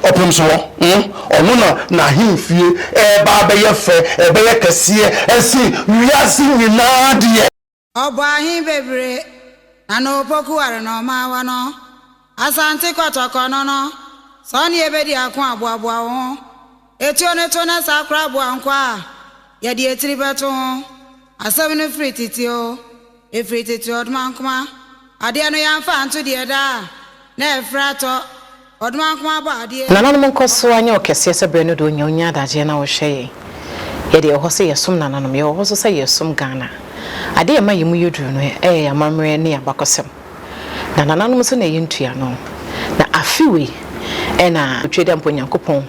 Ɔpem soɔ, hmm, ɔno na n'ahemfie reba abɛyɛ fɛ, ɛbɛyɛ kɛseɛ ɛsen wiase nyinaa deɛ. Ɔbɔ ahe bebree na na opoku ware na ɔmaawa no Asante kɔtɔkɔ no no sɛ ɔne yɛbɛdi ako a boaboa wo ho Etuo no to na saa koraa boa nko a yɛde etiri bɛto ho Asɛm no firi tete o Ɛfiri tete Ɔdomankoma adeɛ no yɛamfa anto deɛ da a na ɛfiri atɔ Ɔdomankoma bɔ adeɛ. Nananom nkɔso anyɛ ɔkɛseɛ sɛ berɛ no deɛ onya onya adagyeɛ na ɔhwɛ yɛn. Yɛde yɛwɔ hɔ sɛ yɛsom nananom, yɛwɔ hɔ nso sɛ yɛsom Ghana. Adeɛ a ɛma yɛn mu yɛ duru no yɛ yɛn amammerɛ ne yɛn abakɔsɛm. Na nananom nso na ɛyɛ ntuano. Na afe wei na Tweduampɔ Nyankopɔn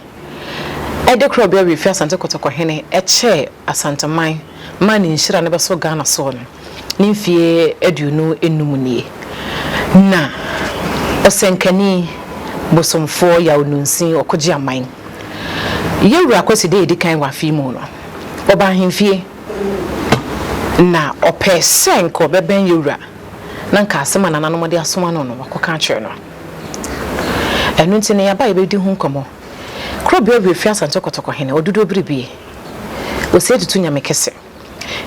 de Korɔbea Werɛfie Asante Kɔtɔkɔ Hene kyɛɛ Asanteman maa ne nhyira no bɛso Ghana soɔ no, ne mfeɛ 25 nie. Na ɔsɛnkani, bosomfoɔ Yaw Nunsin Ɔkogye Aman, Yɛwura Kwasi da a ɛdi kan wɔ afe yi mu no, ɔbaa ahemfie na ɔpɛɛ sɛ nka ɔbɛbɛn Yɛwura na nka asɛm a nananom de asoma no no wakɔka akyerɛ no. Ɛno nti no yɛaba a yɛbɛdi ho nkɔmmɔ. Korɔbea Werɛfie Asante Kɔtɔkɔ Hene, Ɔdodoɔ Biribie, Osei Tutu Nyame Kɛse,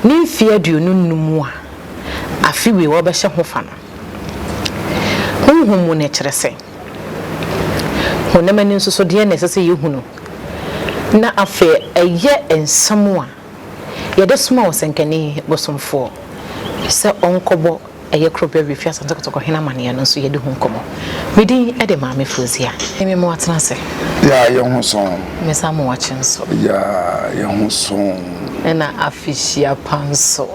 ne mfeɛ 25 a afe wei wɔrebɛhyɛ ho fa no, honhom mu no ɛkyerɛ sɛn? Honam ani nso so deɛn na ɛsɛ sɛ yɛhunu? Na afei ɛyɛ nsɛm a yɛde soma ɔsɛnkani bosomfoɔ sɛ ɔnkɔbɔ Ɛyɛ koro berɛ refi Asante Kotoko hene amaneɛ no nso yɛdi ho nkɔmmɔ. Me din de Maame Fozia. Me ma watena ase. Yaa yɛ ho sɔn. Me san ma wakye nso. Yaa yɛ ho sɔn. Ɛna afehyia pa nso.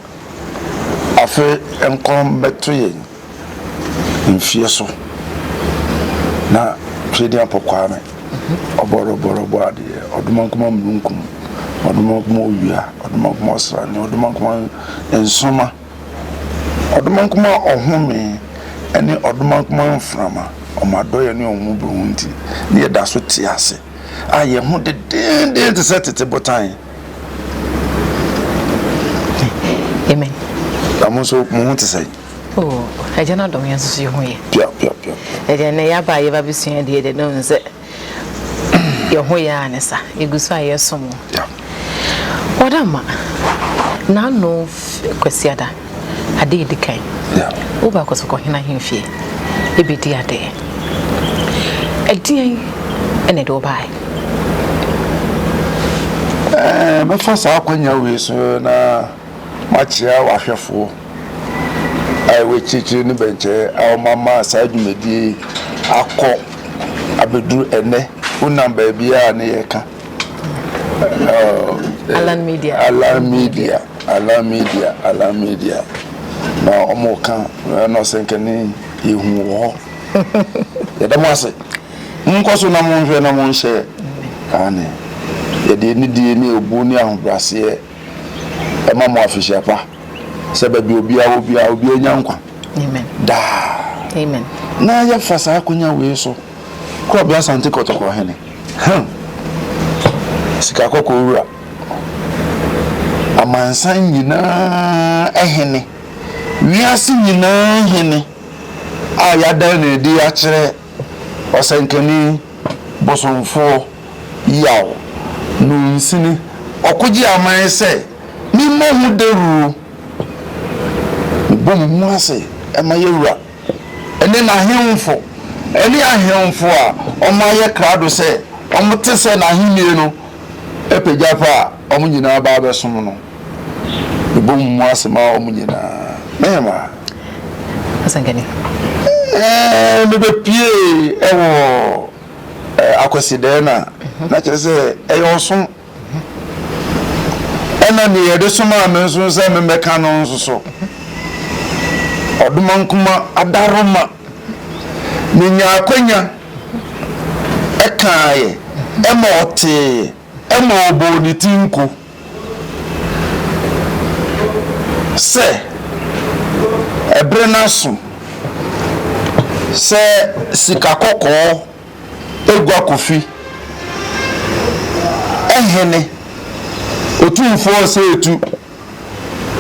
Afe nkɔ mmɛto yɛn mfeɛ so na Twedeampɔ Kwame ɔbɔrɔbɔrɔbɔ adeɛ ɔdomankoma mununkum ɔdomankoma owia ɔdomankoma ɔsrane ɔdomankoma nsoma. Ɔdomankoma ɔhome ne ɔdomankoma mframa, wɔn adɔeɛ ne wɔn mmɔborɔhunu nti, na yɛda so te ase a yɛn ho dendeenden te sɛ tete botan. Amen. Na mo nso mo ho te sɛn? Oh, Agya no adom yɛn nso so yɛ ho yɛ. Pia pia pia. Agya nnɛ yɛaba a yɛba bɛsua adeɛ deɛ na ɔhu sɛ Yɛn ho yɛ a ne sa. Yɛgu so a yɛresom wo. Ɔdamma, n'ano Kwasiada, ade a ɛdi kan, woba Kɔtɔkɔhene ahemfie bɛdi adeɛ. Ɛdeɛn na ɛde wo baeɛ? Mɛfa saa akwanya wei so na makyea w'ahwɛfoɔ a ɛwɔ akyirikyiri ne bɛnkyɛɛ a wɔama saa dwumadie yi akɔ abɛduru ɛnnɛ. Wonam baabiara a ne yɛka. Alan Media. Alan Media, Alan Media, Alan Media. Na wɔka na ɔsɛnkani yɛhu wɔ hɔ. Yɛda mo ase. Monkɔ so na monhwɛ na monhyɛ. Aane. Yɛde anidie ne obuo ne ahobrɛaseɛ ɛma mo afehyia pa sɛ baabi obiara wɔ biara obiara nya nkwa daa. Na yɛfa saa akonya wei so Korɔbea Asante Kɔtɔkɔ hene, hmm, sika kɔkɔɔ wura, amansan nyinaa hene, wiase nyinaa hene a yɛadan no adi akyerɛ ɔsɛnkani, bosomfoɔ, yaw, nonsini, ɔkogye aman sɛ memmɔ ho dawuro, mebɔ me mu ase ma yɛn wura ne n'ahemfo ne ahemfo a wɔayɛ krado sɛ wɔte sɛ n'ahenni no apagya pɛ a wɔn nyinaa ba abɛsom no. Mebɔ me mu ase ma wɔn nyinaa. Mɛma. Asɛnkani. Ɛɛ, mebɛpie wɔ Akwasidɛɛ na na kyerɛ sɛ ɛyɛ ɔsom. Ɛna deɛ yɛde somaa me nso sɛ memmɛka no nso so, Ɔdomankoma Adaroma, menya akwanya ɛkaeɛ ɛma ɔteeɛ ɛma ɔbɔɔ ne ti nko sɛ ɛberɛ no aso sɛ sika kɔkɔɔ Egua Kofi, Hene, Otumfoɔ Osei-Tutu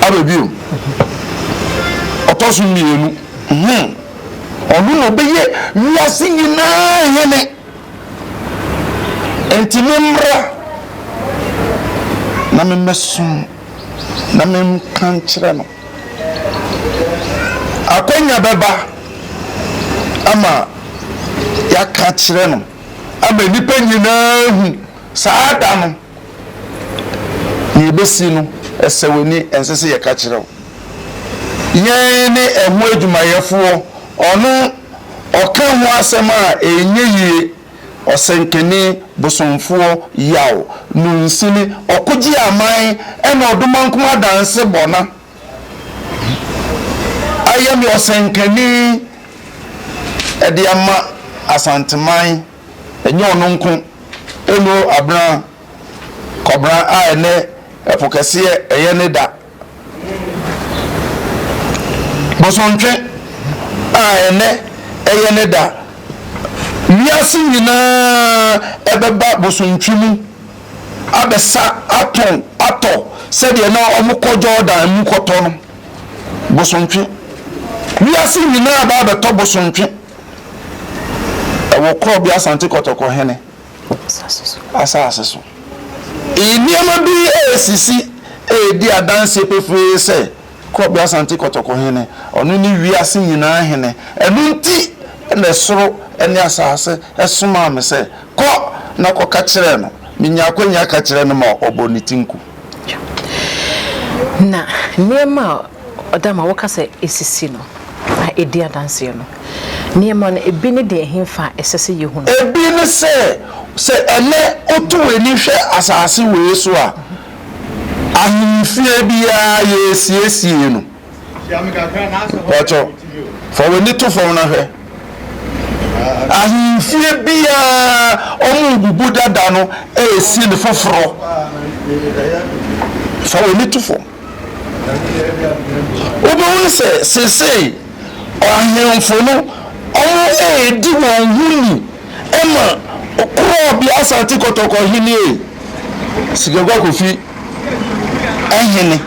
aba bio. Ɔtɔ so mmienu, hmm, ɔno na ɔbɛyɛ wiase nyinaa hene. Enti memmra na memmɛsom na menka nkyerɛ no. Akwanya bɛba ama yɛaka akyerɛ no ama nnipa nyinaa ahu saa da no. Nea ebesi no, ɛsɛ w'ani, ɛnsɛ sɛ yɛka kyerɛ wo. Yɛn ne ɛho adwumayɛfoɔ, ɔno ɔka ho asɛm a ɛnyɛ yie, ɔsɛnkani, bosomfoɔ, yaw, nunsini, ɔkogye aman, ɛna ɔdomankoma adanse bɔna. Ayɛ me ɔsɛnkani de ama Asanteman. Ɛnyɛ ɔno nko, Eno Abena Kɔbena a ɛnnɛ ɛpo kɛseɛ ɛyɛ ne da, Bosontwe a ɛnnɛ ɛyɛ ne da, wiase nyinaa ɛbɛba Bosontwe mu abɛsa atɔn atɔ sɛdeɛ na wɔkɔ Jordan mu kɔtɔ no, Bosontwe. Wiase nyinaa ba abɛtɔ Bosontwe. Ɛwɔ Korɔbea Asante Kɔtɔkɔ hene asase so. Nneɛma bi resisi redi adanseɛ pefee sɛ Korɔbea Asante Kɔtɔkɔ hene, ɔno ne wiase nyinaa hene. Ɛno nti na ɛsoro ne asase somaa me sɛ, Kɔ na kɔka kyerɛ no. Menyaa akwanya ka kyerɛɛ no ma ɔbɔɔ ne ti nku. Na nneɛma a Ɔda ma woka sɛ esisi no a edi adanseɛ no, nneɛma no, ebi ne deɛ ɛhefa a ɛsɛ sɛ yɛhu no? Ebi ne sɛ, sɛ ɛnnɛ woto w'ani hwɛ asase wei so a, ahemfie biara yɛresiesie no. Pakyɛ, fa w'ani to fam na hwɛ. Ahemfie biara wɔrebubu dada no resi no foforɔ. Fa w'ani to fam. Wobɛhunu sɛ seesei ahemfo no wɔredi wɔn ho ni ma Korɔbea Asante Kɔtɔkɔ hene ei, Sikagua Kofi hene.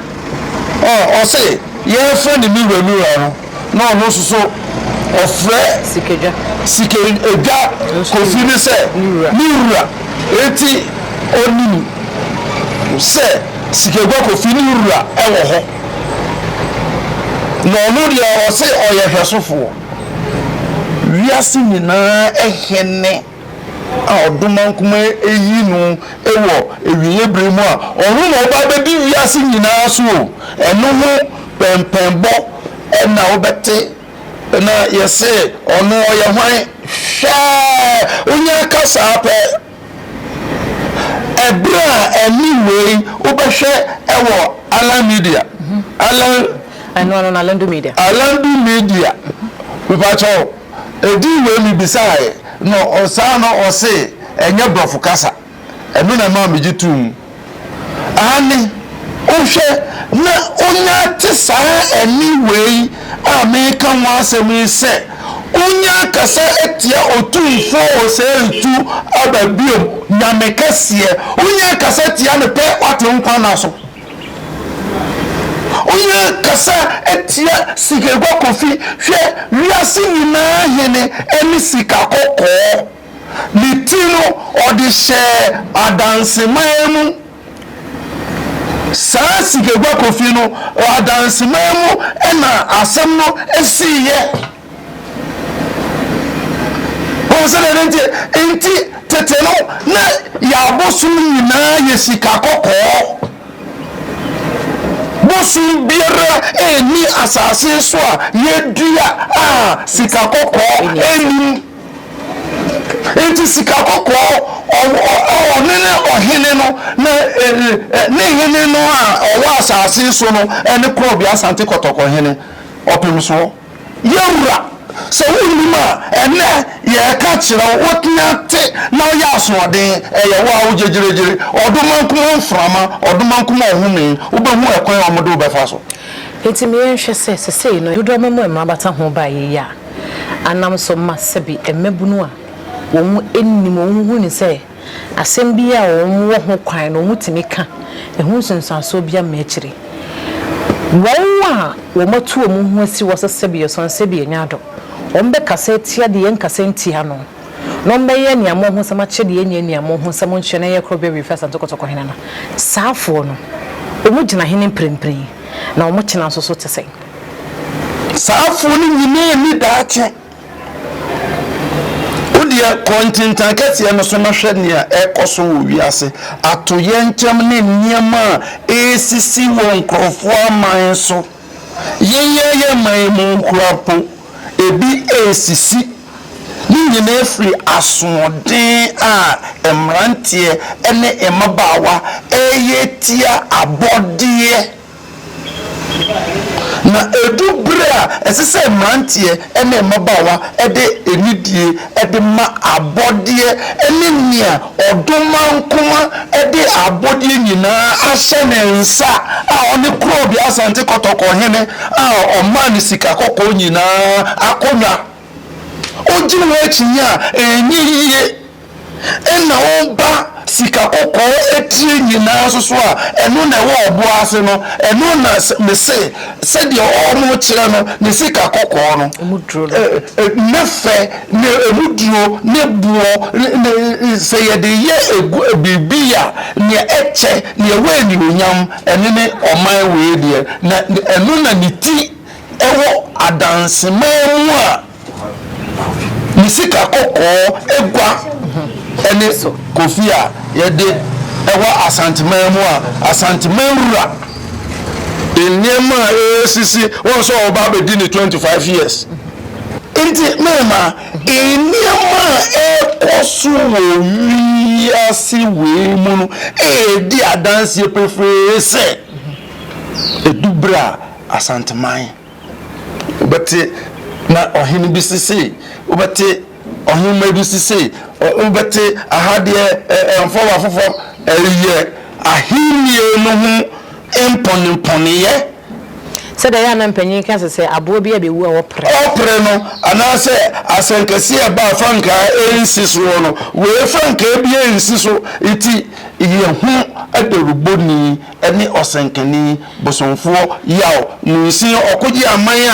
Ɔse yɛrefrɛ no me wura me wura no na ɔno nso so ɔfrɛ Sikadwa Kofi no sɛ ne wura. Enti ɔnim sɛ Sikagua Kofi ne wura wɔ hɔ. Na ɔno deɛ ɔse ɔyɛ hwɛsofoɔ. Wiase nyinaa hene a ɔdomankoma ayi no wɔ awieeɛ berɛ mu a ɔno na ɔba abɛdi wiase nyinaa so o, ɛno ho pɛmpɛnbɔ na wobɛte na yɛse ɔno ɔyɛ hwan? Hwɛ! Wonya ka saa pɛ, ɛberɛ a ɛne wei wobɛhwɛ wɔ Alan Media, Alan. Ɛno ano no Alandu Media. Alandu Media, mepakyɛw, edin wei mebisaeɛ na ɔsaa no ɔse ɛnyɛ brɔfo kasa. Ɛno na ɛmaa megye too mu. Aane, wohwɛ na wonya te saa ɛnne wei a mereka ho asɛm yi sɛ, wonya kasa tia Otumfoɔ Osei-Tutu aba bio, Nyame kɛseɛ, wonya kasa tia no pɛ, woate wo nkwa nna so. Wonya kasa tia Sikegua Kofi, hwɛ, wiase nyinaa hene ne sika kɔkɔɔ. Ne ti no, ɔde hyɛɛ adanseman mu. Saa Sikegua Kofi no, adanseman mu na asɛm no siiɛ. Wɔn sɛ deɛ nti, nti tete no na yɛn abosom nyinaa yɛ sika kɔkɔɔ. Bosom biara nni asase so a yɛdua a sika kɔkɔɔ nnim. Enti sika kɔkɔɔ, ɔno ne ɔhene no, na ne hene no a ɔwɔ asase so no ne Korɔbea Asante Kɔtɔkɔ hene Ɔpemsoɔ. Yɛwura, sɛ wonnim a, ɛnnɛ yɛreka kyerɛ wo, wotena te na woyɛ asoɔden, ɛyɛ wo a wogyegyeregyere, ɔdomankoma mframa, ɔdomankoma ɔhome, wobɛhu ɛkwan a wɔde wo bɛfa so. Enti ma yɛnhwɛ sɛ sesei no dodoɔ ama mu a mmara ho baeɛ yi a, anam so ma sɛbe mmabunu a wɔn nnim, wɔn hu no sɛ asɛm bi a wɔn wɔ ho kwan no wɔn tumi ka, ɛho nsunsuansoɔ biara mma akyire. Wɔn a wɔn atu wɔn ho asi hɔ sɛ sɛbe yɛsɔn sɛbe yɛnya adɔ, wɔn bɛkasa atia deɛ yɛnkasa ntia no. na wɔbɛyɛ aniammɔnhosɛm akyerɛ deɛ ɛnyɛ aniammɔnhosɛm nkyerɛ na ɛyɛ korɔbea werɛ fi Asante Kɔtɔkɔ hene no, saafoɔ no, wɔgyina hene mprempren, na wɔn kyena nso so te sɛn? Saafoɔ no nyinaa nni daakye. Wo deɛ, kɔ ntintan kɛseɛ no so na hwɛ nea ɛrekɔ so wɔ wiase, atoyerɛnkyɛm ne nneɛma a ɛresisi wɔ nkurɔfoɔ aman so. Yɛn ara yɛn man mu koraa mpo, ebi resisi. Ne nyinaa firi asoɔden a mmeranteɛ ne mmabaawa reyɛ tia abɔdeɛ. Na ɛdu berɛ a ɛsɛ sɛ mmeranteɛ ne mmabaawa de anidie de ma abɔdeɛ ne nea ɔdomankoma de abɔdeɛ nyinaa ahyɛ ne nsa a ɔne Korɔbea Asante Kɔtɔkɔ hene a ɔmaa no sika kɔkɔɔ nyinaa akonnwa. Ɔgye ho akyinnye a ɛnyɛ yie. Nna woba sika kɔkɔɔ etire nyinaa nso so a, ɛno na ɛwɔ ɔboɔ ase no, ɛno na mese sɛdeɛ wɔkyerɛ no, ne sika kɔkɔɔ no, ne fɛ, ne emu duro, ne boɔ, ne sɛ yɛde yɛ egu biribi a, nea ɛkyɛ, nea ɛwɔ animuonyam, ɛno ne ɔman wei deɛ, na ɛno na ne ti wɔ adanseman mu a. Ne sika kɔkɔɔ agua ne kofi a yɛde wɔ Asanteman mu a Asanteman wura nneɛma a ɛresisi wɔn sɛ ɔba abɛdi ne 25 years. Nti mema nneɛma a ɛrekɔ so wɔ wiase wei mu no ɛredi adanseɛ pefee sɛ ɛdu berɛ a Asanteman Wobɛte na ɔhene bi se sei, wobɛte ɔhemma bi se sei, wobɛte aha deɛ ɛmfa wɔ afoforɔ. Ɛyɛ ahennie no ho mpɔnempɔneyɛ. Sɛdeɛ ɛyɛ a na mpanyin ka sɛ, sɛ aboa bi abɛwu a wɔpere. Wɔpere no, anaasɛ asɛnkɛseɛ a ɛba a frankaa nsi soɔ no, wei frankaa biara nsi so nti yɛ ho adawurubɔni ne ɔsɛnkani bosomfoɔ Yaw Munsin ɔkogye aman a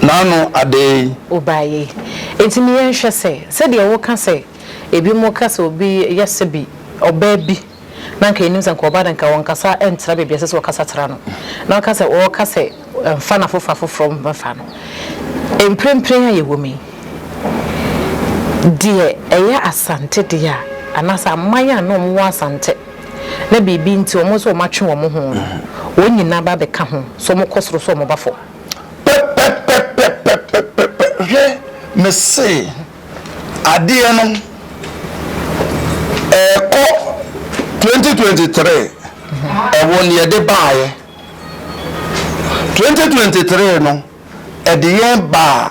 n'ano ada yi. Wobaeɛ yi. Enti me yɛnhwɛ sɛ, sɛdeɛ woka sɛ ebinom ka sɛ obi yɛ sɛbi ɔbaa bi na anka yɛnim sɛ anka ɔbaa de anka ɔnkasa ntra baabi a ɛsɛ sɛ ɔkasa tra no, na ɔka sɛ ɔreka sɛ mfa no afoforɔ afoforɔ mmɛfa no. Mprempren a yɛwɔ mu yi, deɛ ɛyɛ Asante deɛ a, anaasɛ aman a na wɔwɔ Asante, na biribi nti wɔn nso wɔatwe wɔn ho no, wɔn nyinaa ba bɛka ho, sɛ wɔkɔ soro sɛ wɔba fam. Pɛpɛpɛpɛpɛpɛpɛ, hwɛ, mese adeɛ no ɛrekɔ 2023, ɛwɔ neɛ ɛde baeɛ. 2023 no, ɛde yɛn baa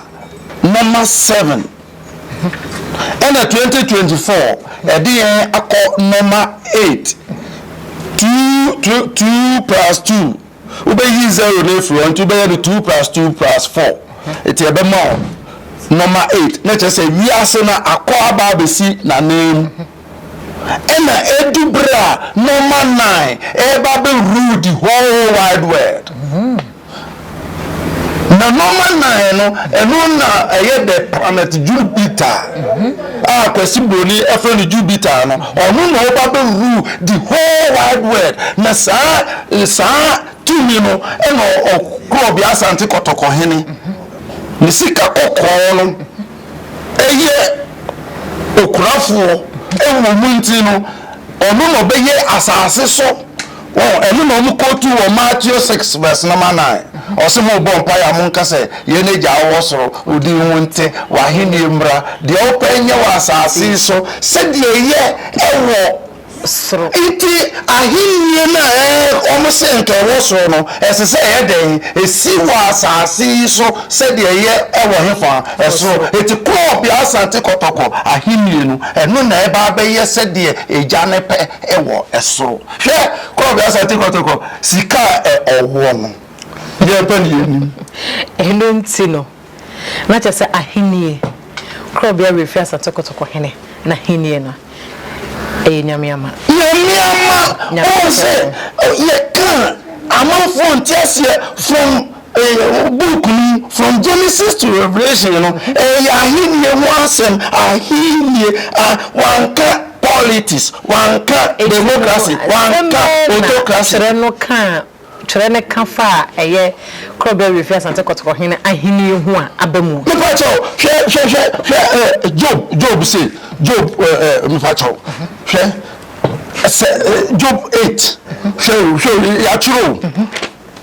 nɔma seven ɛna 2024 ɛde yɛn akɔ nɔma eight two two two plus two wobɛyi zero no afiri hɔ nti wobɛyɛ no two plus two plus four nti ɛbɛma wo nɔma eight na kyerɛ sɛ wiase no akɔ aba abɛsi n'anan mu ɛna edu bere a nɔma nine ɛreba abɛ rule the whole wide world. Na nɔɔma nan no, ɛno na ɛyɛ the planet Jupiter a Kwasi Broni ɛfrɛ no Jupiter no, ɔno na ɔba bɛ rule the whole wide world. Na saa saa tumi no ɛna ɔkorɔbea Asante Kɔtɔkɔ hene ne sika kɔkɔɔ no ɛyɛ okurafoɔ ɛwɔ mu nti no, ɔno na ɔbɛyɛ asase so. Wɔn, ɛno na wɔn kootu wɔ Matthew 6 verse number 9. Ɔse mo bɔ mpaeɛ a monka sɛ, Yɛn Agya a wowɔ soro, wo din ho nte, w'ahennie mmra, deɛ wopɛ nyɛ wɔ asase yi so sɛdeɛ ɛyɛ wɔ soro. Nti ahennie no a wɔn se nka ɛwɔ soro no, ɛsɛ sɛ ɛyɛ dɛn? Ɛsi wɔ asase yi so sɛdeɛ ɛyɛ wɔ hefa? Ɛsoro. Nti Korɔbea Asante Kɔtɔkɔ ahennie no, ɛno na ɛba abɛyɛ sɛdeɛ Agya no pɛ wɔ ɛsoro. Hwɛ Kɔbe Asante Kɔtɔkɔ sika a ɔwɔ no yɛn pɛ ne yɛnim. Ɛno nti no, na kyerɛ sɛ ahennie, Korɔbea werɛ fi Asante Kɔtɔkɔ hene n'ahennie no, ɛyɛ Nyame ama. Nyame ama, wohu sɛ yɛka a amanfoɔ nte aseɛ from. Ɛyɛ book no from Genesis to Revelation no, ɛyɛ ahennie ho asɛm, ahennie, a wanka politics, wanka democracy, wanka autocracy. Twerɛ no ka twerɛ no ka fa a ɛyɛ Korɔbea Werɛfie Asante Kɔtɔkɔ Hene ahennie ho a aba mu. Mepa kyɛw, hwɛ hwɛ hwɛ hwɛ ɛ Job Job se Job ɛ ɛ mepa kyɛw hwɛ sɛ Job 8 hwɛ o hwɛ o yɛatwerɛ o.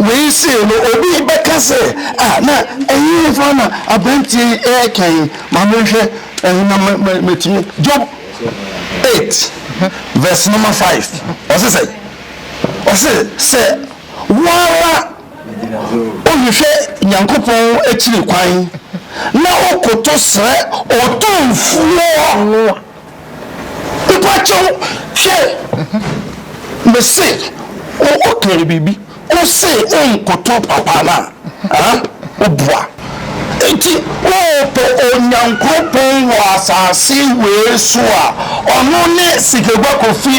Wei sei no, obi bɛka sɛ, Ah, na ɛhefa na aberanteɛ yi reka yi? Ma menhwɛ ɛhe na mɛtumi. Job 8 verse number 5, ɔse sɛ, ɔse, sɛ wo ara wohwehwɛ Nyankopɔn akyiri kwan na wokoto srɛ Otumfoɔ no a. Mepakyɛw, hwɛ, mese wo, wokaa biribi, wose wonkoto papa no a, ah, wobua. Enti worepɛ Onyankoropɔn wɔ asase wei so a, ɔno ne Sikagua Kofi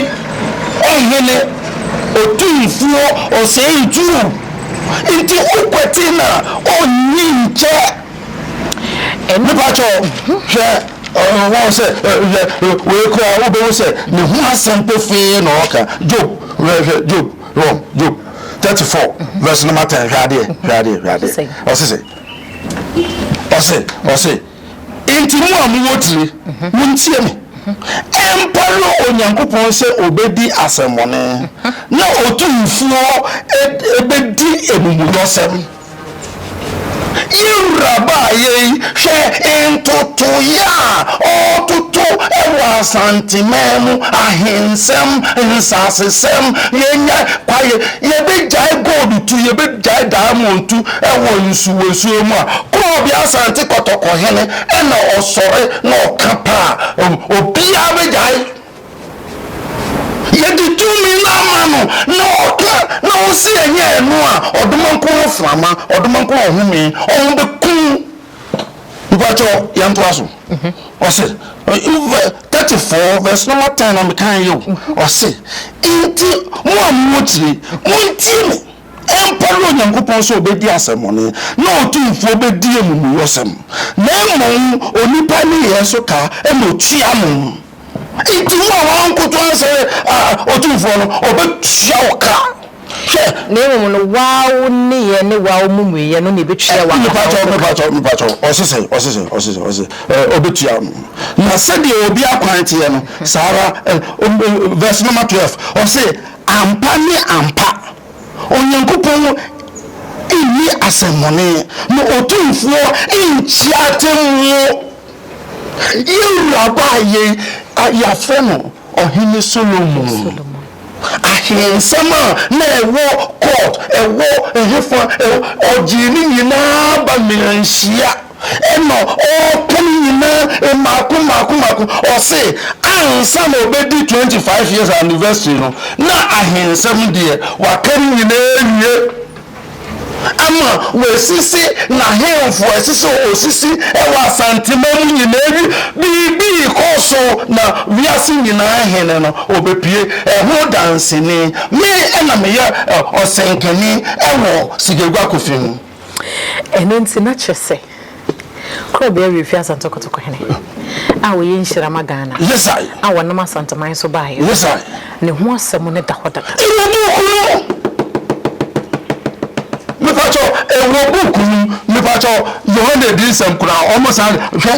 Ɔhene Otumfoɔ Osei Tuo. Enti wokwati no a, ɔnnyi nkyɛ. Mepakyɛw, hwɛ, wɔn sɛ, hwɛ, wei koraa wobɛhu sɛ ne ho asɛm pefee na ɔka. Job, hwɛ, hwɛ, Job, wɔ, Job 34, verse number 10, hwɛ adeɛ, hwɛ adeɛ, hwɛ adeɛ. Ɔse sɛ, ɔse, ɔse, enti mo a mowɔ tire, montie me. Ɛmpare Onyankopɔn sɛ obedi asɛmmɔne, na Otumfoɔ bedi amumuyɔsɛm. Yɛn wura baayɛ yi, hwɛ ntotoeɛ a ɔretoto wɔ Asanteman mu, ahensɛm, nsasesɛm, yɛnya kwaeɛ, yɛbɛgyae gold tu, yɛbɛgyae diamond tu wɔ nsuwansuo mu a, Korɔbea Asante Kɔtɔkɔhene na ɔsɔre na ɔka pa a, obiara bɛgyae. Yɛde tumi no ama no na ɔka na ɔse ɛnyɛ ɛno a, ɔdomankɔ mframa, ɔdomankɔ ɔhome, ɔbɛku wo. Mpakyɛ yɛntoa so. Ɔse, 34 verse number 10 na mekan yɛ o. Ɔse, nti mo a mowɔ tiri, montie me. Ɛmpare Onyankopɔn sɛ ɔbɛdi asɛmmɔne, na Otumfoɔ bɛdi amumuyɔsɛm, na mmom onipa nneyɛɛ so ka na ɔtua no. Enti wo a woankoto ansɛe Otumfoɔ no, ɔbɛtua wo ka. Hwɛ! Na mmom no, wo ara wo nneyɛɛ ne wo ara wo mumuyɛ no na ɛbɛtua w'ankasa wo so ka. Mepakyɛw, mepakyɛw, mepakyɛw, ɔse sɛn? Ɔse sɛn? Ɔse sɛn? Ɔse, ɔbɛtua no. Na sɛdeɛ obi akwan teɛ no, saa ara, verse number 12, ɔse, Ampa ne ampa, Onyankopɔn nni asɛmmɔne, na Otumfoɔ nkyia atemmuo. Yɛn wura baa yei, yɛafrɛ no Ɔhene Solomon. Ahensɛm a na ɛwɔ court, ɛwɔ ɛhefa, ɔgyee ne nyinaa ba mmiranhyia. Ɛna ɔɔka ne nyinaa mmaako mmaako mmaako. Ɔse ansa na ɔbɛdi 25 years anniversary no, na ahensɛm deɛ waka ne nyinaa awie. Ama wasisi n'ahemfo a ɛsɛ sɛ ɔsisi wɔ Asanteman mu nyinaa awie. Biribi rekɔ so na wiase nyinaa hene no ɔbɛpue. Ɛho danseni. Me na meyɛ ɔsɛnkani wɔ Sigagua Kofi mu. Ɛno nti na kyerɛ sɛ Korɔbea Werɛfie Asante Kotoko Hene a ɔyɛ nhyira ma Ghana a ɔnam Asanteman so baeɛ no, ne ho asɛm no da hɔ dada. Ɛwɔ book no mu. Mepakyɛw, ɛwɔ book no mu. Mepakyɛw, Yohane Adiyisɛm koraa, wɔn san hwɛ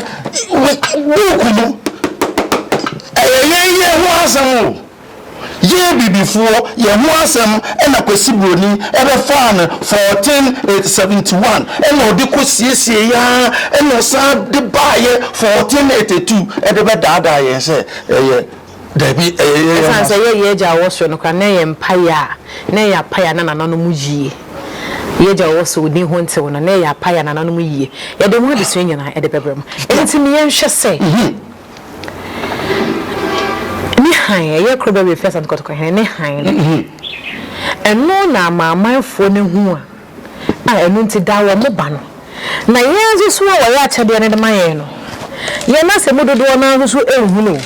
book no. Ɛyɛ yɛn yɛn ho asɛm o. Yɛn Abibifoɔ, yɛn ho asɛm na Kwasi Broni bɛfaa no 1471 na ɔde kɔ siesiee ara na ɔsan de baeɛ 1482 de bɛdaadaa yɛn sɛ ɛyɛ dabi ɛyɛ yɛn ho Ɛsiane sɛ asɛm. yɛyɛ yɛn Agya a ɔwɔ Soro no koraa na ɛyɛ mpaeɛ a na ɛyɛ apaeɛ a na nananom yie. Yɛn Agya a ɔwɔ Soro, wo din ho ntew no, na ɛyɛ apaeɛ a nananom yie. Yɛde ho adesua nyinaa de bɛbrɛ mo. Ɛno nti me yɛnhwɛ sɛ. Ne hann, ɛyɛ koro bɛwe fi Asante Kɔtɔkɔ hene ne hann no. Ɛno na amanamanfoɔ no hu a, a ɛno nti daa wɔn ba no. Na yɛn nso so a wɔyɛ akyɛdeɛ no de ma yɛn no, yɛn asɛm mu dodoɔ no ara nso so nhunu o.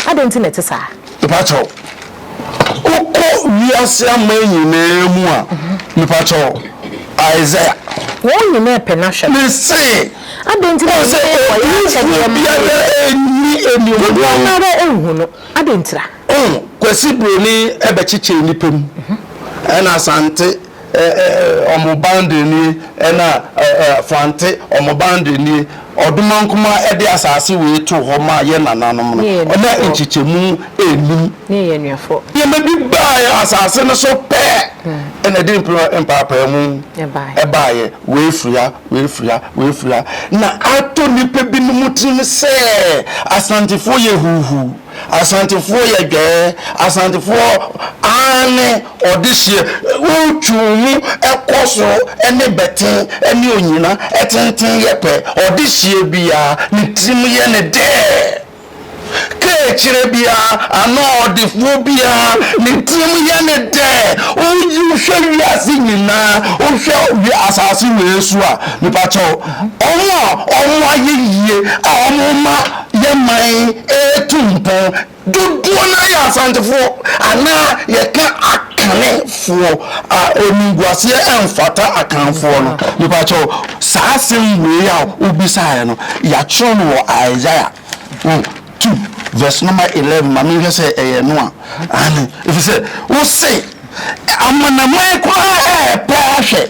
Adɛn nti na ɛte saa? Mepakyɛw, wokɔ wiase aman nyinaa mu a, mepakyɛw. Isaiah. Wɔn nyinaa pɛ n'ahwɛ no. Mese. Adɛn nti na Wɔn sɛ wɔyɛ akyɛdeɛ odiyifoɔ ma biara yɛn? nni Dodoɔ no animuonyam. ara nhu no. Adɛn ntira? Oh, Kwasi Broni bɛkyekyɛɛ nnipa mu, ɛna Asante ɔmo boundary nie, ɛna Fante ɔmo boundary nie. Ɔdomankoma de asase wei too hɔ maa yɛn nananom no, na nkyekyɛmu nnim. Nneɛma bi baa asase no so pɛ na ɛde mpaapaemu baeɛ. Wei firi ha, wei firi ha, wei firi ha. Na atɔ nnipa binom tirim sɛ Asantefoɔ yɛ huuhuu. Asantefoɔ yɛ dwɛɛ, Asantefoɔ aane ɔdehyeɛ, wotwi wo mu kɔ soro ne bɛten ne onyina tenten yɛ pɛ, ɔdehyeɛ biara ne tirim yɛ no dɛ, kaakyire biara anaa ɔdefoɔ biara ne tirim yɛ no dɛ, wohwɛ wiase nyinaa, wohwɛ asase wei so a, mepakyɛw, wɔn a wɔayɛ yie a wɔma Yɛn man retu mpɔn dodoɔ no ara yɛ Asantefoɔ anaa yɛka Akanefoɔ a animguaseɛ mfata Akanfoɔ no. Mepakyɛw, saa asɛm wei a wobisaeɛ no, yɛatwerɛ no wɔ Isaiah 2 verse number 11. Ma menhwɛ sɛ ɛyɛ ɛno a. Aane, ɛfiri sɛ wose amanaman koraa repɛ ahwɛ.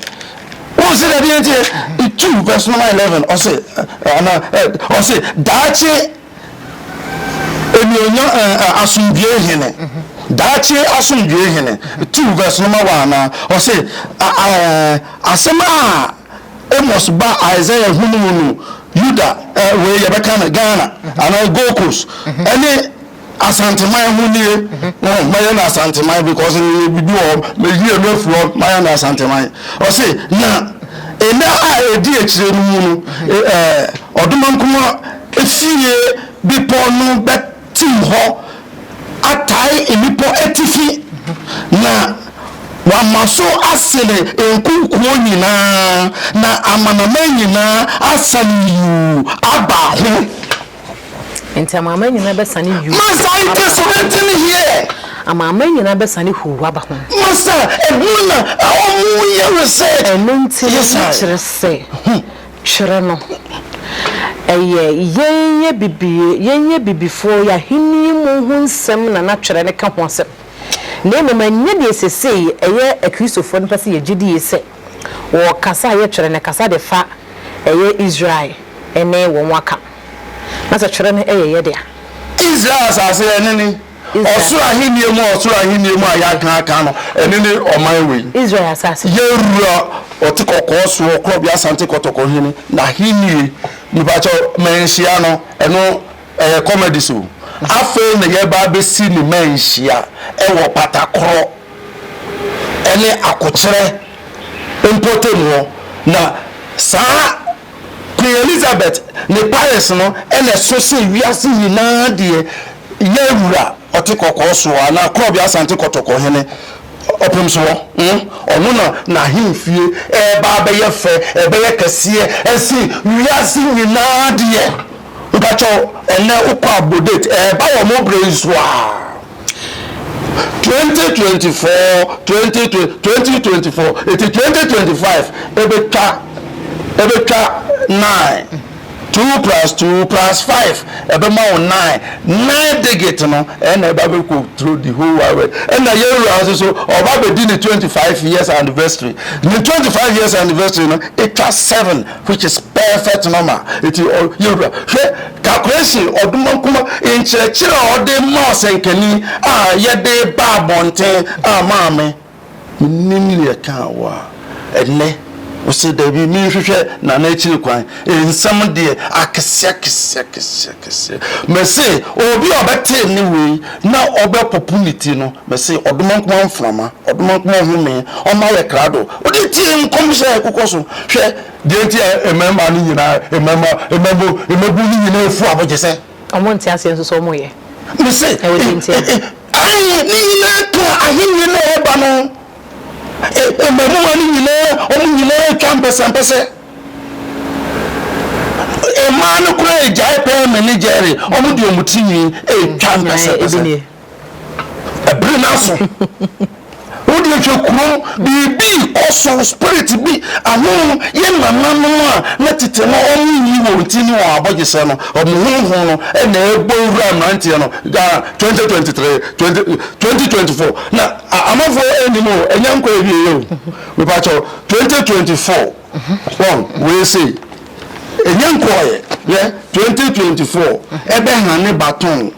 Wohu sɛ deɛ nti 2 verse number 11 ɔse ana ɔse daakye enuonya asomdwoe hene daakye asomdwoe hene 2 verse number 1 na ɔse asɛm a Amos ba Isaiah hunuu no Yuda wei yɛbɛka no Ghana anaa Gold Coast ɛne Asanteman ho nie, wɔn mɛyɛ no Asanteman because meyɛ biribi wɔ hɔ, mɛyi ɛno afiri hɔ mayɛ no Asanteman. Ɔse na nna a ɛdi akyire no mu no, ɛɛ Ɔdomankoma fie bepɔ no bɛtim hɔ atae mmepɔ atifi, na wama so asene nkokoɔ nyinaa, na amanaman nyinaa asane yuu aba ho. Enti amanaman nyinaa bɛsane yuu Masa, it aba is ho. written here. Amanaman nyinaa bɛsane huu aba ho. Masa, ɛno na wɔn yɛ research. Ɛno nti no Yes, I. kyerɛ sɛ twerɛ no ɛyɛ yɛn yɛ bibie yɛn yɛ bibifoɔ yɛ ahennie mu ho nsɛm na na twerɛ no ka ho asɛm na mmom ɛnyɛ deɛ sesei ɛyɛ akristofoɔ no pɛ sɛ yɛgye die sɛ wɔ kasa a yɛtwerɛ no kasa de fa ɛyɛ Israel ne wɔn aka. Na sɛ twerɛ no yɛ yɛ dea. Israel asase, ɛno ne ɔsoro ahennie mu a ɔsoro ahennie mu a yɛaka aka no, ɛno ne ɔman wei. Israel asase. Yɛn wura ɔte kɔkɔɔ soɔ, Korɔbea Asante Kɔtɔkɔ hene, n'ahennie, mepakyɛw, manhyia no, ɛno ɛyɛ comedies o. Afei na yɛreba abɛsi ne manhyia wɔ Patakorɔ ne Akokyerɛ mpɔtam hɔ, na saa Queen Elizabeth ne Paris no na ɛso sen wiase nyinaa deɛ yɛ wura ɔte kɔkɔɔ soɔ anaa Korɔbea Asante Kɔtɔkɔ hene ɔpem soɔ hmm ɔno na n'ahemfie ɛreba abɛyɛ fɛ ɛbɛyɛ kɛseɛ ɛsen wiase nyinaa deɛ mpakyɛw ɛnɛ wokɔ abodate ɛreba wɔ mo berɛ yi so a. 2024 20 2024 eti 2025 ebetwa ebetwa 9 2 plus 2 plus 5 ɛbɛma wo 9 9 digit no ɛna ɛba bɛ control the whole wide world ɛna yɛn wura nso so ɔba bɛdi ne 25 years anniversary ne 25 years anniversary no etwa 7 which is perfect number eti yɛn wura hwɛ Calculation, Ɔdomankoma nkyerɛkyerɛ a ɔde ma ɔsɛnkani a yɛde ba abɔnten a maame, mennim nea ɛkaa wo a ɛnnɛ wose dabi menhwehwɛ Nana akyiri kwan. Nsɛm deɛ akɛseɛ akɛseɛ akɛseɛ akɛseɛ. Mese obi a ɔbɛte nne wei na ɔbɛpopo ne ti no, mese Ɔdomankoma mframa, Ɔdomankoma home, ɔma yɛ krado. Wode tie nkɔmhyɛ a ɛkokɔ so. Hwɛ Deɛ nti a mmarima no nyinaa, mmarima, mmabu, mmabun no nyinaa afu abogye sɛ. Wɔn nte aseɛ nso sɛ wɔyɛ. Mese, Ɛwɔ deɛ nti a. Ae, ne nyinaa ka ahennie no a ɛreba no ho. Mmamuwa no nyinaa, wɔn nyinaa retwa mpɛsɛmpɛsɛ. Mmaa no koraa agyae pɛɛ me ne Jerry, wɔn de wɔn ti nwi retwa mpɛsɛmpɛsɛ. Ɛbere no aso. Wo deɛ. Wodeɛ hwɛ kurom, biribi rekɔ so, spirit bi, ahonhom, yɛn nananom a na tete no wɔn nyi wɔn ti ne wɔn abɔgyesɛ no, wɔn honhom no na ɛbɔ wura mmeranteɛ no, Ghana 2023, 20, 2024, na amanfoɔ nnim o, ɛnyɛ nkɔ awieɛ o, mepakyɛw, 2024, wɔn, wei sei, ɛnyɛ nkɔɔyɛ, yɛ 2024, ɛbɛ hane baton,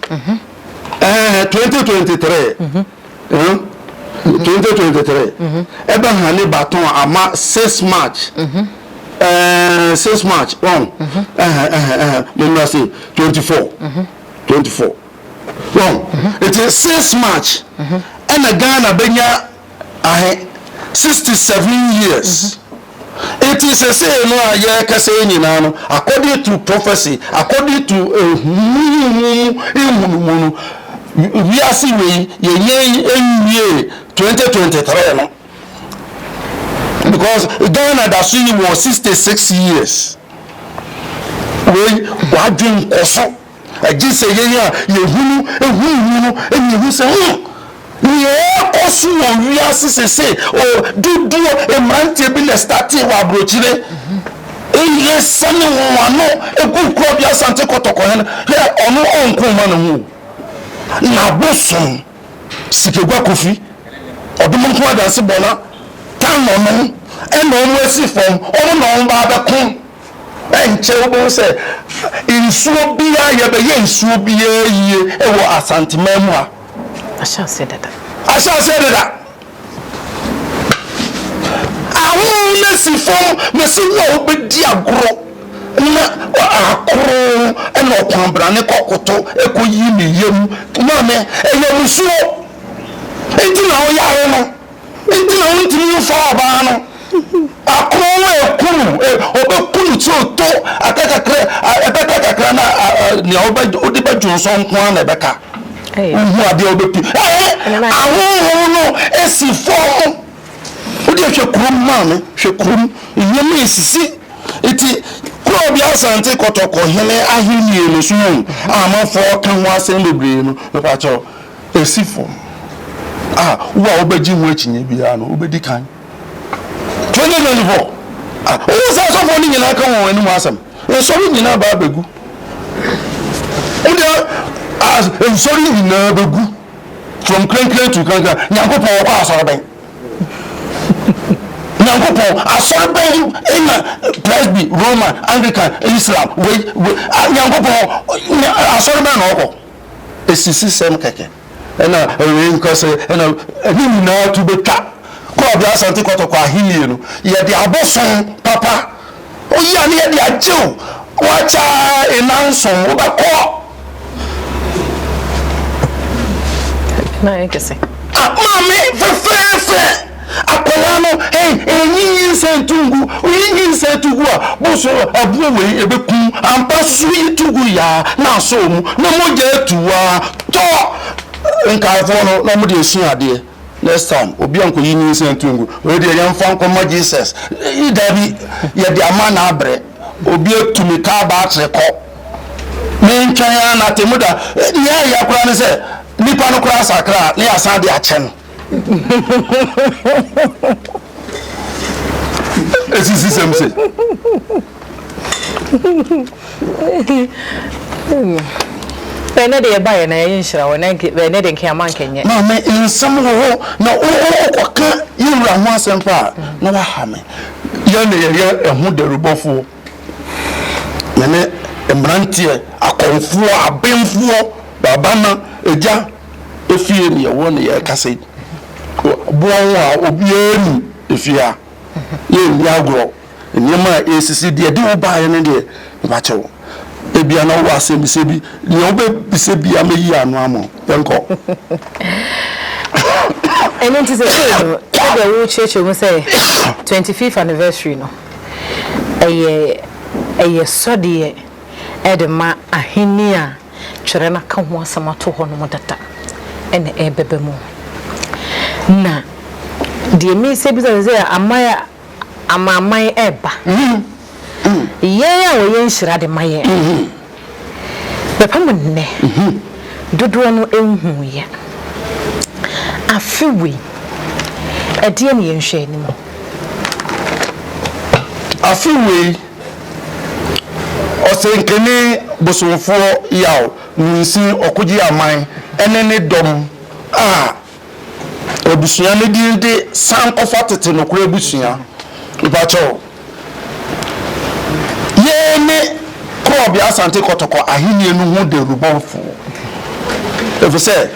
ɛɛ, 2023, 2023, ɛbɛ hane baton ama 6 March, ɛɛ, 6 March, wɔn, ɛhɛ, ɛhɛ, ɛhɛ, memmra sei, 24, 24, wɔn, nti 6 March, ɛna Ghana bɛnya Ahe? 67 years. Enti sesei no a yɛrekasa yi nyinaa no, according to prophecy, according to honhom mu nhunumu no, wiase wei yɛnyɛ nwie 2023 no. Because Ghana da so yi wɔ 66 years. Wei wadwen nkɔ so. Gye sɛ yɛn a yɛhunu huhu no na yɛhu sɛ, hmm, nea ɛrekɔ so wɔ wiase sese, o, dodoɔ mmeranteɛ bi na ɛstartee wɔ aburokyire, yɛsane wɔn ano gu Korɔbea Asante Kɔtɔkɔ hene, hwɛ, ɔno ɔnko mma ne ho o, n'abosom, Sikegua Kofi, Ɔdom Nko Adanse Bɔna, Tanɔ nom, ɛna wɔn asi fam, wɔn na wɔn ba abɛko. Ɛnkyɛ wobɛhu sɛ nsuo biara, yɛbɛyɛ nsuo biara yie wɔ Asanteman mu ha. Ahyɛ aseɛ dada. Ahyɛ aseɛ dada. Ahonhom no asi fam, mese wo a wobɛdi agorɔ na akoro na ɔkwanbrane kɔkoto kɔyi ne yam. Maame, ɛyɛ musuo nti na woyare no. Nti na wontumi mfa ɔbaa no akron a eku no, ɔbɛku no sɛ ɔtɔ aka kakra, ɛbɛka kakra na nea wode bɛdwo nsɔ nko ara na ɛbɛka. Wohu adeɛ a wobɛpi. Ahonhom no si fam. Wode hwɛ kurom maame, hwɛ kurom nneɛma esisi. Nti kuro bi Asante Kɔtɔkɔ hene ahennie no so a amanfoɔ ka ho asɛm bebree no, mepakyɛw. Esi fam a, wo a wobɛgye ho akyinnye biara no, wobɛdi kan. 2024 a, wohu sɛ asɔfoɔ no nyinaa ka wɔn anim asɛm. Nsɔre nyinaa ba abɛgu. Wodeɛ nsɔre nyinaa bɛgu from krenkren to krenkren. Nyankopɔn wɔkɔ asɔre bɛn? Nyankopɔn asɔre bɛn na Presby, Roman, Anglican, Islam, wei, wei, Nyankopɔn asɔre bɛn na ɔkɔ? Asisisɛm kɛkɛ na wei nka sɛ ɛna ɛne nyinaa to bɛtwa. Korɔbea Asante Kɔtɔkɔ ahennie no yɛde abosom papa oyi a ne yɛde agye wo wakyɛ nnanson wobɛkɔ. Na ayɛ kɛse. Ah maame fɛfɛɛfɛ akwadaa no hey ɛnyi nyinsɛn nto ngu oyi nyinsɛn to gu a boso aboɔ wei ɛbɛku ampa soso yi to gu yaa na asɔ mu na mogya atu waa tɔ nkaefoɔ no na wɔde asua adeɛ next time obi ankɔyi nyinsɛn to ngu wei deɛ yɛmfa nkɔma Jesus dabi yɛde ama na abrɛ obi atu me kaa baatere kɔ mentwɛn ara na atemmu da nea ɛyɛ koraa ne sɛ nipa no koraa sakra a na yɛasan de akyɛ no Esisi sɛm se. Ɛnɛ de yɛbaeɛ na yɛyɛ nhyira wɔ ɛnɛ de nka ama nkɛnyɛ. Maame nsɛm wɔ hɔ na wokɔka yɛn wura ho asɛm pa a na waha me. Yɛn na yɛyɛ ɛho dawurubɔfoɔ. Yɛne mmeranteɛ, akɔmfoɔ, abenfoɔ, baba na agya efie ne yɛwɔ ne yɛrekasa yi. Boɔ ho a obiara nim efie ha. Yɛnni agorɔ. Nneɛma a ɛresisi deɛ ɛde wo baeɛ no deɛ, mepakyɛ wo. Ebia na wowɔ asɛmmisa bi, nea wobɛbisa biara mɛyi ano ama wo. Yɛnkɔ. Ɛno nti seesei no, sɛdeɛ worekyerɛkyerɛ mu sɛ 25th anniversary no, ɛyɛ ɛyɛ sɔdeɛ de ma ahenni a twerɛ no aka ho asɛm ato hɔ nom dada na ɛrebɛba mu. Na deɛ mese bisa sɛ sɛ aman amanaman ɛreba, yɛn a wɔyɛ nhyira de ma yɛn, bɛpem nnɛ, dodoɔ no nhuiɛ. Afe wei, Ɛdeɛn ne yɛnhwɛ anim? Afe wei, Ɔsɛnkani bosomfoɔ Yaw Nunsin Ɔkogye Aman ne ne dɔm a abusua no din de Sankɔfa Tete Nokorɛ Abusua. Mepakyɛw, yei ne Korɔbea Asante Kɔtɔkɔ Ahennie no ho dawurubɔfoɔ, ɛfiri sɛ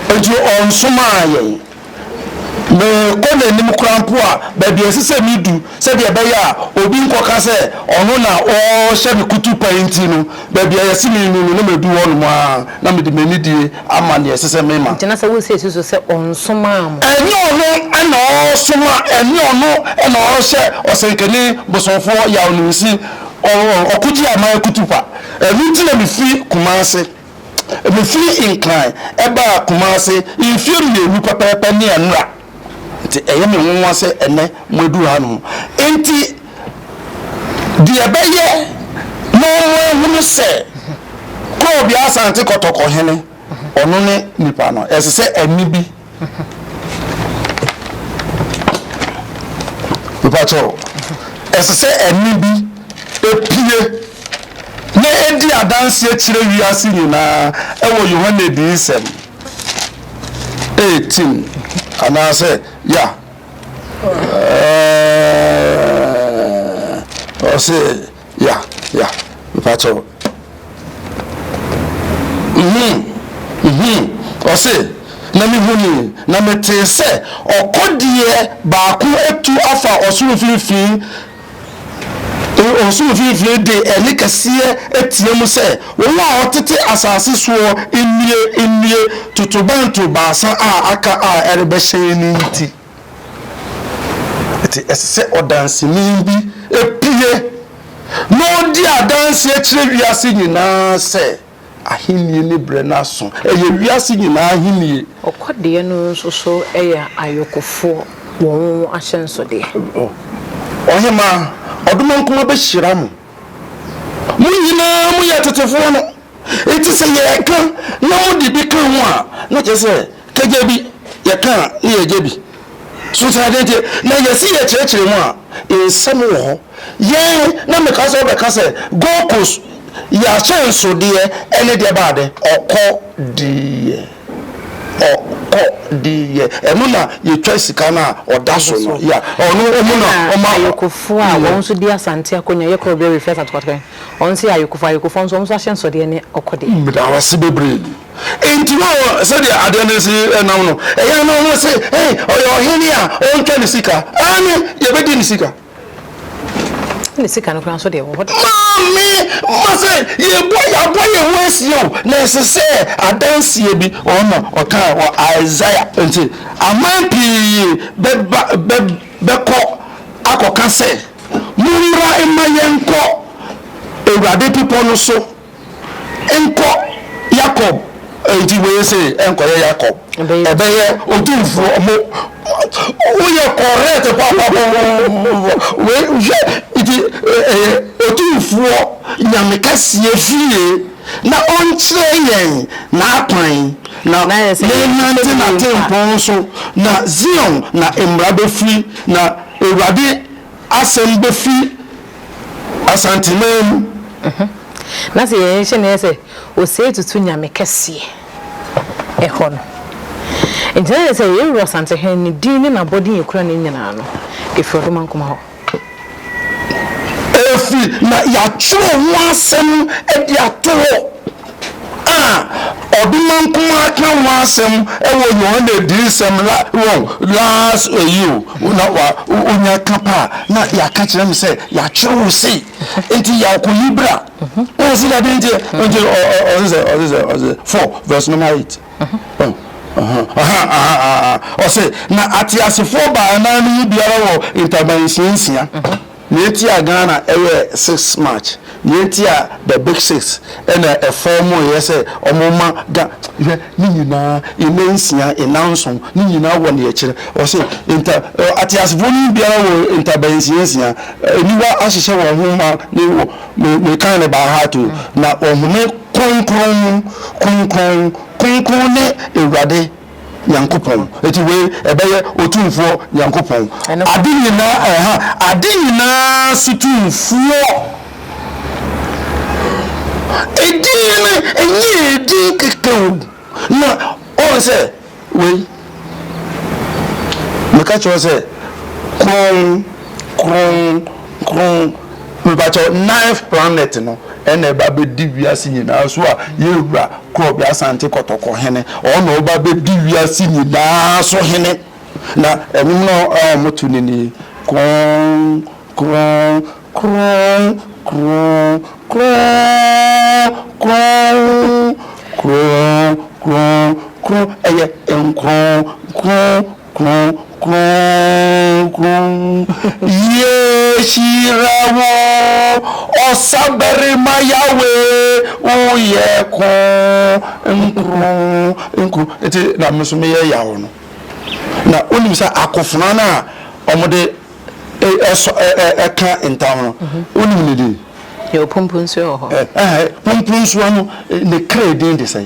enti ɔnsomaa yɛn. Merekɔ n'anim koraa mpo a, baabi a ɛsɛ sɛ midu sɛdeɛ ɛbɛyɛ a obi nkɔka sɛ ɔno na ɔrehyɛ me kutupa nti no, baabi a yɛse mennu no, na madu hɔnom ara, na mede m'anidie ama deɛ ɛsɛ sɛ mema. Nti na sɛ wosɛ susu sɛ ɔnsomaa mo. Ɛnyɛ ɔno na ɔresoma, ɛnyɛ ɔno na ɔrehyɛ ɔsɛnkani bosomfoɔ Yaw Nunsi, ɔkogye aman kutupa. Ɛno nti na mefiri Kumase. Mefiri Nkran baa Kumase mfeɛ mmienu pɛpɛɛpɛ ne nnora. Nti ɛyɛ me nwonwa sɛ ɛnnɛ moaduru hanom. Nti deɛ ɛbɛyɛ na wɔahunu sɛ Korɔbea Asante Kɔtɔkɔ hene, ɔno ne nipa no, ɛsɛ sɛ ɛnne bi Mepakyɛw, ɛsɛ sɛ ɛnne bi pue na edi adanse kyerɛ wiase nyinaa wɔ Yohane Adiyisɛm 18 anaasɛ ya ɛɛ ɔse Ya ya mepakyɛw Mhmm mhmm Ɔse na mehunii na metee sɛ ɔkɔdeɛ baako atu afa ɔsoro mfimfini ɔsoro mfimfini de ɛnne kɛseɛ team sɛ, Wɔn a wɔtete asase soɔ nnue, nnue, totorobɛnto baasa a aka a ɛrebɛhyɛn no nti. Enti ɛsɛ sɛ ɔdanseni bi pue na ɔdi adanseɛ kyerɛ wiase nyinaa sɛ Ahennie no berɛ no aso. Ɛyɛ wiase nyinaa ahennie. Ɔkɔdeɛ no nso so yɛ ayokofoɔ wɔn ahyɛnsodeɛ. Ɔhemaa, Ɔdomankoma bɛhyira mo. Mo nyinaa moyɛ tetefoɔ no. Enti sɛ yɛreka na mode bi ka ho a, na kyerɛ sɛ kagya bi, yɛka a na yɛgya bi. So saa adeɛ nti na yɛse yɛkyerɛkyerɛ mu a, nsɛm wɔ hɔ. Yɛn, na meka sɛ wobɛka sɛ Gold Coast yɛ ahyɛnsodeɛ ɛne deɛ baa dɛ? Ɔkɔ deɛ. Ɔkɔ deɛ. Ɛno na yɛtwa sika no a ɔda so no. Ya, ɔno ɔmo na ɔma. Ɛna ayokofoɔ a wɔn nso di Asante akonya, yɛ korɔ berɛ refiri Asante Kɔtɔkɔ. Wɔn nso yɛ ayokofo, ayokofo nso wɔn nso ahyɛnsodeɛ ne ɔkɔdeɛ. Meda wo ase bebree. Enti wo sɛdeɛ adeɛ no si nam no, ɛyɛ a na wɔn se, Ei, ɔyɛ ɔhene a ɔntwa ne sika. Aane, yɛbɛdi ne sika. Ne sika no koraa nso deɛ ɛwɔ hɔ dada. Maame, ma sɛ yɛbɔ yɛabɔ yɛn ho asie o, na ɛsɛ sɛ adanseɛ bi, ɔno na ɔkaa wɔ Isaiah. Nti aman pii bɛba, bɛ, bɛkɔ akɔka sɛ. Mommra mma yɛnkɔ Awurade bepɔ no so nkɔ Yakob. Enti wei se ɛnkɔyɛ Yakob, ɛbɛyɛ Otumfoɔ. Mo, woyɛ correct papapapapapa. Wei hwɛ, nti ɛyɛ Otumfoɔ Nyame kɛseɛ fie na ɔnkyerɛ yɛn n'akwan na yɛnnante n'atempɔn so, na Zion na mmara bɛfiri, na Awurade asɛm bɛfiri Asanteman mu. Na sɛ yɛn hyɛ no yɛ sɛ Osei Tutu Nyame kɛseɛ ɛhɔ no. Nti na yɛ sɛ yɛn wura Asantehene ne din ne n'abɔden yɛkura no nyinaa no ɛfiri Ɔdomankoma hɔ. Ɛfiri na yɛatwerɛ ho asɛm de ato hɔ a Ɔdomankoma ka ho asɛm wɔ Yohane Adiyisɛm la wɔn last ayi o na wa onya ka pa a na yɛaka kyerɛ me sɛ yɛatwerɛ wo sei nti yɛakɔyi bra wɔn si dade nti nti ɔse sɛ ɔse sɛ ɔse 4 verse number 8 ɔse na ateasefoɔ baanan no mu biara wɔ ntaban nsiansia. Nea enti a Ghana yɛ 6 March, nea enti a the big six na ɛfɔɔmoeɛ sɛ wɔma Ga hwɛ ne nyinaa nna nsia, nna nson, ne nyinaa wɔ nea ɛkyerɛ. Ɔse nta ateasefoɔ no mu biara wɔ ntaban nsia nsia, aniwa ahyehyɛ wɔn ho ma ne wɔ me mekan no by heart o, na wɔhome kronkron, kronkron, kronkron ne Awurade. Nyankopɔn. Eti wei ɛbɛyɛ Otumfoɔ Nyankopɔn. Ade nyinaa ɛha, ade nyinaa so tumfoɔ. Edin no ɛnyɛ edin kɛkɛ o. Na ɔn sɛ wei, meka kyerɛ wo sɛ kron, kron, kron, mepakyɛw ninth planet no ɛna ɛba bɛdi wiase nyinaa so a yɛn wura Korɔbea Asante Kɔtɔkɔ hene, ɔno na ɔba bɛdi wiase nyinaa so hene. Na ɛnwom no a wɔto no nie, kron, Kronn, kronn, kronn, kronn, kronn, kronn, kronn, kronn. Ɛyɛ nkron, kron, kron, kron, kron. Yɛhyira wo, ɔsabarima Yahweh, woyɛ kron, nkron, nkron. Nti na me nso meyɛ yaw no. Na wonim sɛ akofena no a wɔde ɛsɔ ɛka ntam no wonim ne din. Yɛwɔ Pomponsuo wɔ hɔ. Ɛɛ Pomponsuo no ne kra din de sɛn?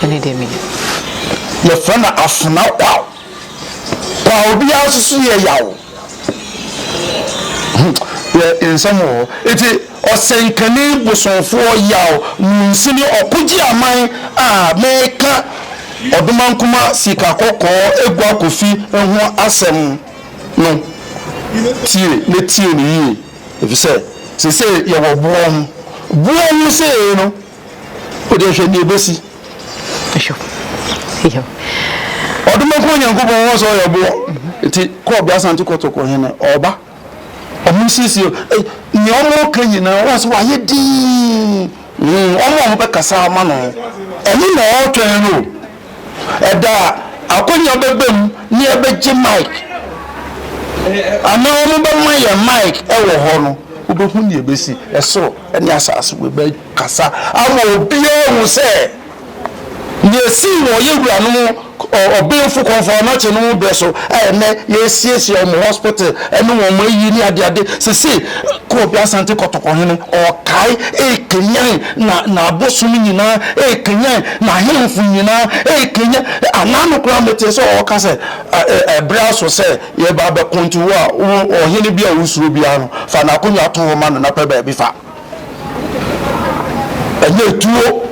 Ɛne deɛ menim. Yɛfrɛ no Afena Kwaw. Kwaw biara nso so yɛ yaw. Yɛ nsɛm wɔ hɔ. Eti ɔsɛnkani bosomfoɔ yaw munsini ɔkogye aman a meka Ɔdomankoma sika kɔkɔɔ Agua Kofi ho asɛm no, tie na tie no yie, efisɛ seesei yɛwɔ boɔ ho. Boɔ ho sei no, wo deɛ hwɛ deɛ ɛbɛsi. Ɔdomankoma Nyankopɔn wɔ sɛ ɔyɛ boɔ, nti kɔ Bea Asante Kotoko hene, ɔba. Ɔmo nsiesie o. Nea ɔmo ka nyinaa wɔn sɛ wayɛ dinn. Wɔn a ɔmo bɛkasa ama no ɛno na ɔretwɛn no o. Ɛda a akonya bɛba mu ne yɛbɛgye mic anaa ɔmo bɛma yɛn mic ɛwɔ hɔ no wobɛhu nea ɛbɛsi. Ɛsoro ne asase wei bɛkasa ama obiara ahu sɛ. Nea esii wɔ yɛn wuranom ɔbenfo Komfo Anokye no bere so a ɛnnɛ yɛresiesie wɔn hospital ne wɔn ayi ne adeade seesei Kobe Asante Kɔtɔkɔhene ɔrekae rekanyan na n'abosom nyinaa rekanyan n'ahemfo nyinaa rekanyan anaa no koraa metee sɛ ɔreka sɛ ɛbere aso sɛ yɛba abɛko nti wo a wo ɔhene bi a wosuro biara no fa n'akonnwa to hɔ ma no na pɛ baabi fa. Ɛnyɛ tuo,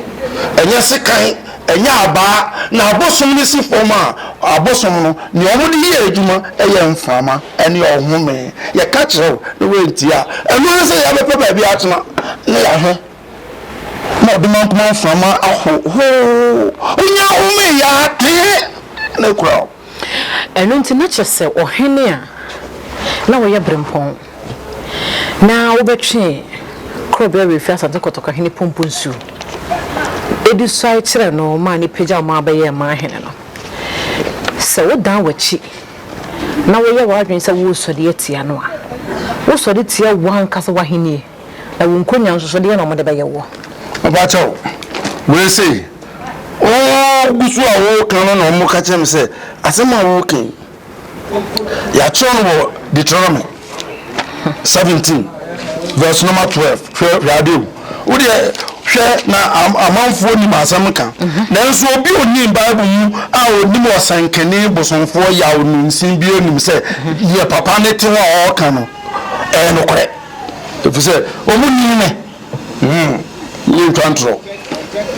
ɛnyɛ sekan, ɛnyɛ abaa. Na abosom no si fam a, abosom no, nea wɔde yɛ adwuma yɛ mframa ne ɔhome. Yɛka kyerɛ wo na woantie a, ɛno ara ne sɛ yɛbɛpɛ baabi atena na yɛahwɛ na ɔdomankoma mframa aho hoo. Wonya home yɛ a, tee na akura wo. Ɛno nti na kyerɛ sɛ ɔhene a na ɔyɛ berempɔn na wobɛtwee Korɔbea Werɛfiri Asante Kɔtɔkɔ hene Pompo Nsuo de suae kyerɛɛ no maa no pagyaw ma ɔbɛyɛɛ man hene no. Sɛ wodan w'akyi na woyɛ w'adwene sɛ woresɔre atia no a, wosɔre tia w'ankasa w'ahenni. Na wo nkonya nso so, deɛn na wɔde bɛyɛ woɔ? Mepakyɛw, wei sei, wogu so a woreka no na wɔka kyerɛ me sɛ asɛm a woreka yi, yɛatwerɛ no wɔ Deuteronomy 17 verse number 12. Hwɛ hwɛ ade o. Wo deɛ hwɛ na amanfoɔ nim asɛm ka. Nanso obi a onim Bible mu a onim ɔsɛnkani bosomfoɔ yaw no nsin biara nim sɛ deɛ papa no te hɔ a ɔreka no ɛyɛ nokorɛ. Efisɛ wɔn nnim me. Hmm, yɛntwa ntorɔ.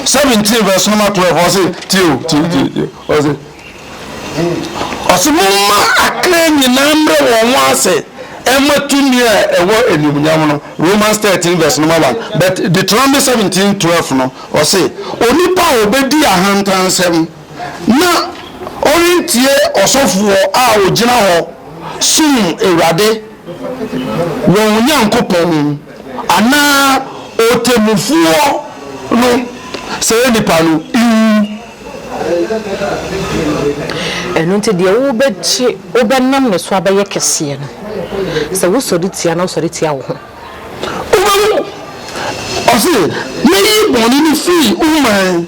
17 verse number 12, ɔse, tie o, tie, tie, tie, ɔse, ɔse, momma akra nyinaa mmerɛ wɔn ho ase ɛma tumi a ɛwɔ animuonyam no. Romans 13 verse number 1. But Deuteronomy 17 12 no, ɔse, onipa a ɔbɛdi ahantansɛm na ɔrentie ɔsɔfoɔ a ɔgyina hɔ som Awurade wɔn Nyankopɔn anaa ɔtemmufoɔ no, saa nipa no nwu. Ɛno nti deɛ wobɛgye, wobɛnam ne so abɛyɛ kɛseɛ no, sɛ wosɔre tia no a, wosɔre tia wo ho. Wobɛwu. Ɔse, Mɛyi bɔne no firi wo man.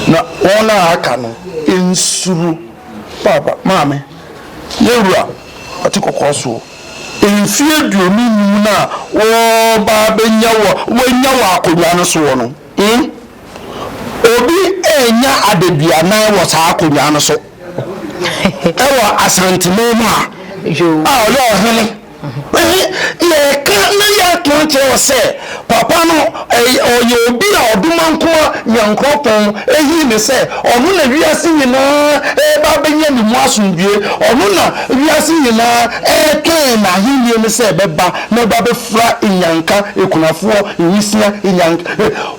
Na wɔn a aka no nsuro. Paapa, maame, yɛn wura ɔte kɔkɔɔ soɔ, mfeɛ 25 no a wɔreba abɛnya wɔ, wɔanya wɔ akonnwa no soɔ no, hmm, obi annya adaduanan wɔ saa akonnwa no so wɔ Asanteman mu a, a ɔyɛ ɔhene. Yɛka na yɛka kyerɛ wo sɛ papa no ɔyɛ obi a Ɔdomankoma Nyankoropɔn ayi no sɛ ɔno na wiase nyinaa reba abɛnya ne mu asomdwoe, ɔno na wiase nyinaa retwɛn n'ahenni no sɛ ɛbɛba na ɛba abɛfura nnyanka, akunafoɔ, nwisiaa, nnyanka,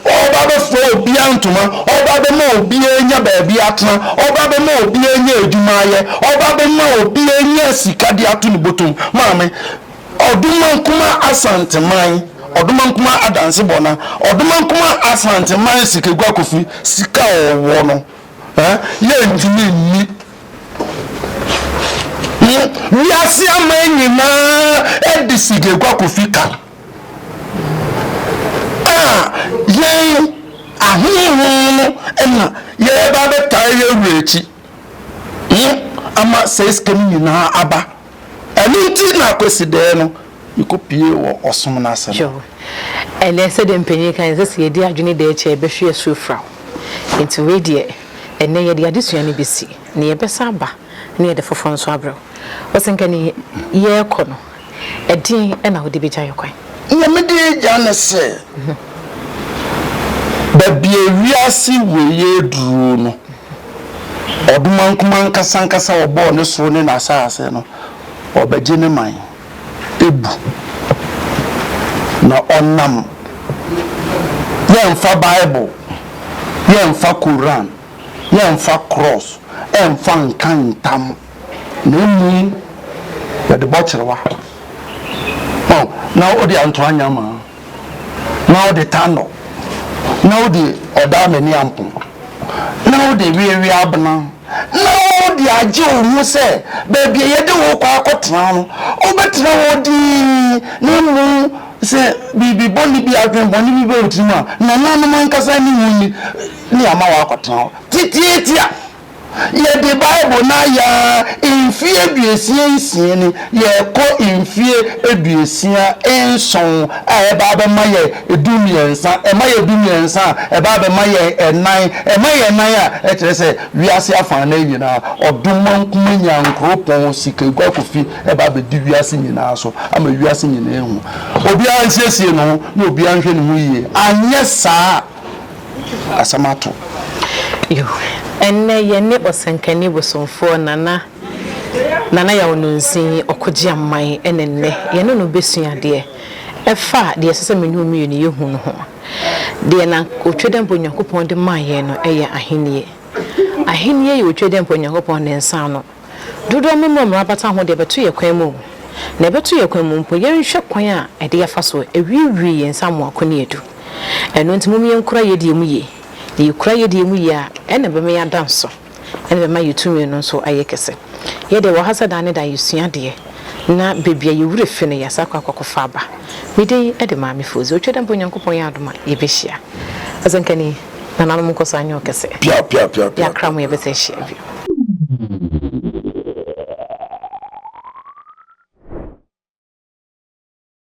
ɔreba abɛfura obiara ntoma, ɔreba abɛma obiara anya baabi atena, ɔreba abɛma obiara anya adwuma ayɛ, ɔreba abɛma obiara anya sika de ato ne bɔtɔm. Maame, Ɔdomankoma Asanteman, Ɔdomankoma Adanse Bɔna, Ɔdomankoma Asanteman Sikagua Kofi, sika a ɔwɔ no, eh, yɛntumi nni. Hmm, wiase aman nyinaa de Sikagua Kofi ka. A yɛn ahonhom no na yɛreba abɛtaa yɛn wura akyi, hmm, ama saa sika no nyinaa aba. Ɛno nti na Kwasidaɛ no mekɔpuee wɔ ɔsom no ase no. Joe, Ɛnnɛ, sɛdeɛ mpanin ka no, ɛsɛ sɛ yɛdi adwene da akyi a yɛbɛhwe asuo fra wo. Enti wei deɛ, ɛnnɛ yɛde adesua no bɛsi, na yɛbɛsan aba na yɛde foforɔ nso abrɛ wo. Ɔsɛnkani, yɛrekɔ no, ɛdeɛn na wode bɛgya yɛn kwan? Nea mede regya ne sɛ, baabi a wiase wei aduru no, Ɔdomankoma ankasa ankasa a ɔbɔɔ ne soro ne n'asase no, ɔbɛgye ne man abu. Na ɔnam, yɛmfa Bible, yɛmfa Koran, yɛmfa cross ɛmfa nka ntam, na mmom yɛde bɔ kyerewa. Na wode anto anyama. na wode tanɔ, na wode ɔdaamani ampo, na wode weawea abena, na wode agye wo ho sɛ baabi a yɛde wo rekɔ akɔtena no, wobɛtena hɔ dinn, na mmom sɛ biribi bɔne bi, adwene bɔne bi ba wo tirim a, nananom ankasa ne wo nni, ne ama woakɔtena hɔ titiatia. Yɛde Bible no ayɛ ara mfeɛ 66 ni, yɛrekɔ mfeɛ 67 a ɛreba abɛma yɛn 13, ɛma yɛn 13 a, ɛba abɛma yɛn ɛnan, ɛma yɛn ɛnan a, ɛkyerɛ sɛ wiase afanan nyinaa, Ɔdomankoma Nyankoropɔn Sikagua Kofi ɛba abɛdi wiase nyinaa so ama wiase nyinaa ahu. Obiara nsiesie ne ho na obiara nhwɛ ne ho yie, anyɛ saa a, asɛm ato. Yo, ɛnnɛ yɛne ɔsɛnkani bosomfoɔ Nana Nana Yaw Nonsin Ɔkogye Aman ɛna nnɛ yɛne no bɛsua adeɛ ɛfa deɛ ɛsɛ sɛ me ne wo mmienu yɛhu no ho. Deɛ na Otwedeɛmpa Onyankopɔn de maa yɛn no ɛyɛ ahennie. Ahennie yɛ Otwedeɛmpa Onyankopɔn ne nsa ano. Dodoɔ no mu mmara bata ho deɛ ɛbɛto yɛn kwan mu o, na ɛbɛto yɛn kwan mu mpo, yɛnhwɛ kwan a ɛde yɛfa so awiewie yɛn nsa mmoako ne adu. Ɛno nti mom yɛnkura yɛdeɛ mu yie, na yɛkura yɛdeɛ mu yie a, ɛna ɛbɛma yɛada nso, ɛna ɛbɛma yɛn tumi no nso ayɛ kɛse. Yɛ deɛ wɔ ha sɛ daa ne daa yɛsua adeɛ, na baabi a yɛn werɛ fi no yɛasan akɔ akɔfa aba. Me din de Maame Fozi. Otwa dɛ mpo Onyankopɔn yɛ adom a, yɛbɛhyia. Ɔsɛnkani, nananom nkɔ so anyɛ wo kɛse. Pia pia pia pia Yɛakra mo yɛbɛsan ahyia bio.